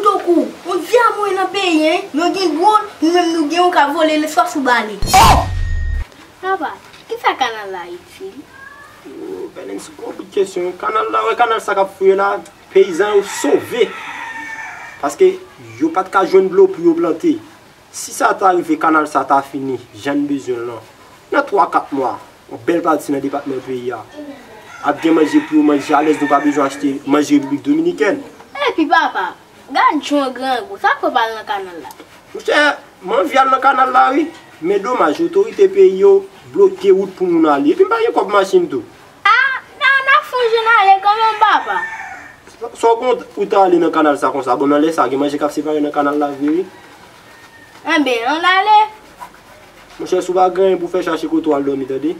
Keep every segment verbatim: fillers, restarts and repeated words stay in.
Tokou, on di a mwen nan peyi, en, yo gen dwòl, nou menm nou gen yon ka vole lespwa sou bale. Papa, kisa kanal la itil? Yo, Bèlens, gwo bout kesyon. Kanal la, wè kanal sa k ap fouye la, peyizan yo sove. Paske yo pa t ka jwenn dlo pou yo plante. Si sa ta rive, kanal sa ta fini, jan n bezwen l lan, nan twa kat mwa, yon bèl pati nan depatman peyi a ap gen manje pou yo manje alèz, nou pa bezwen achte manje Repiblik Dominikèn. Epi papa, gad jan w grangou, sa k fè w pa al nan kanal la? Monchè, m anvi al nan kanal la wi, men domaj, otorite peyi yo bloke wout pou moun ale, epi m pa gen kòb machin tou. A, n a, n a fè yon jan n ale kanmenm, papa. Sa w konn ou ta ale nan kanal sa konsa? Bon, nan lè sa, gen manje k ap separe nan kanal la vre wi. Enben, ann ale. Monchè, si w pa gen anyen pou w fè, chache kote w al dòmi, tande?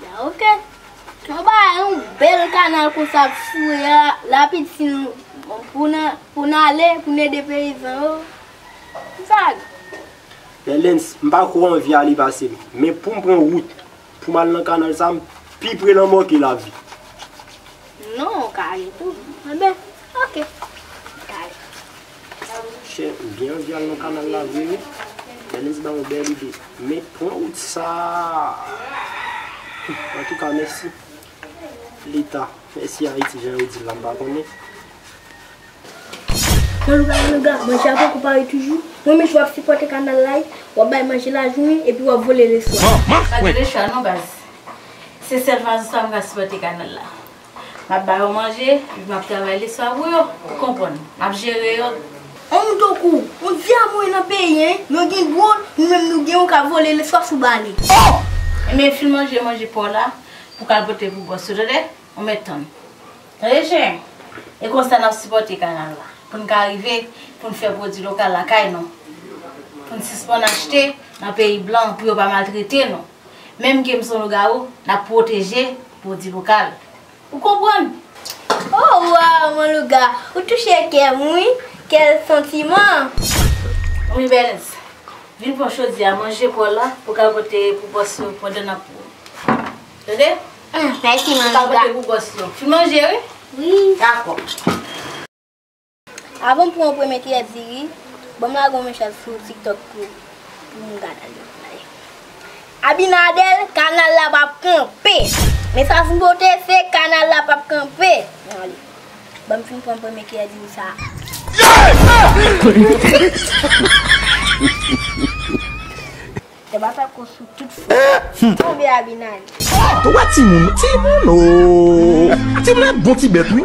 Ya, oke. Yon bagay, yon bèl kanal konsa ap fouye a, lapid si nou, pou n, pou n ale, pou n ede peyizan yo. Sa. Bèlens, m pa ko anvi ale pase m. Men pou m pran wout, pou m al nan kanal sa, m pi pre lanmò ke lavi. Non, kare tou. Enben, oke. Kare. Monchè, m byen anvi al nan kanal la vre wi. Bèlens ban yon bèl ide. Men pran wout sa. Antouka, mèsi Leta. Mèsi Ayiti, jan yo di l la, m pa konnen. Manlouga, manlouga, manje a poko pare toujou. Mwen menm jan w ap sipòte kanal la, w ap bay manje lajounen epi w ap vole leswa. Pa gen lechwa non baz. Se sèl fason sa m ka sipòte kanal la. M ap ba yo manje, epi m ap travay leswa pou yo. Ou konprann? M ap jere yo. On moun tankou, on di a mwen nan peyi, en, yo gen dwòl, nou menm nou gen yon ka vole leswa sou bale. Enben fin manje manje pa w la, pou w ka al pote pou bòs yo, tande? Ou mèt tann. Tande chen, e konsa n ap sipòte kanal la. Pou n ka rive, pou n fè pwodui lokal lakay nou. Pou n sispann achte nan peyi blan, pou yo pa maltrete nou. Menm ke m se yon lougawou, n ap pwoteje pwodui lokal. Ou konprann? Oh, waw, manlouga, ou touche kè m, wi. Kèl santiman. Wi, Bèlens. Vin pran chodi a, manje pa w la, pou w ka pote pou bòs yo pandan n ap. Tande? Mèsi, Pou w ka pote pou bòs yo. Fin manje, wi? Wi. Dakò. Avan m pran yon premye kiyès diri, ban m lage yon mechaj sou TikTok pou, pou m gade. Abinader, kanal la p ap kanpe. Mesaj m pote se kanal la p ap kanpe. Bon, ale. Ban m fin pran premye kiyès diri sa. Te pa fè kou sou tout fò. Tonbe Abinader. Ou wè timoun, timoun o. Timoun e bon ti bèt wi.